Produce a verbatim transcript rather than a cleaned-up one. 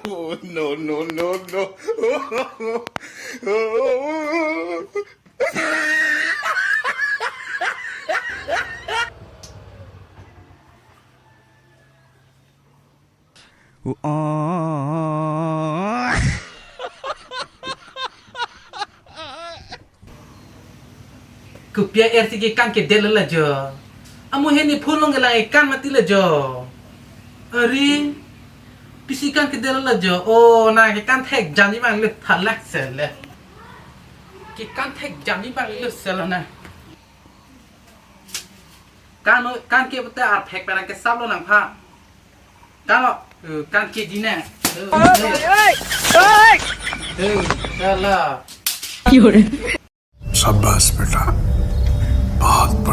Oh, no, no, no, no. Kopi a-er si kekan kedet lo la jo. Amu hini phulong kelang kekan mati la jo. Ari, pisi kan kedet lo la jo. Oh, na kekan thek jam ni bang le thalak se le. Kekan thek jam ni bang le se lo na. Kan, kan ke pute arphek parang kesap lo nangpha. Kan lo, eh, kan ke di ne. Eh, eh, eh, eh, la. शाबाश बेटा, बहुत बढ़िया।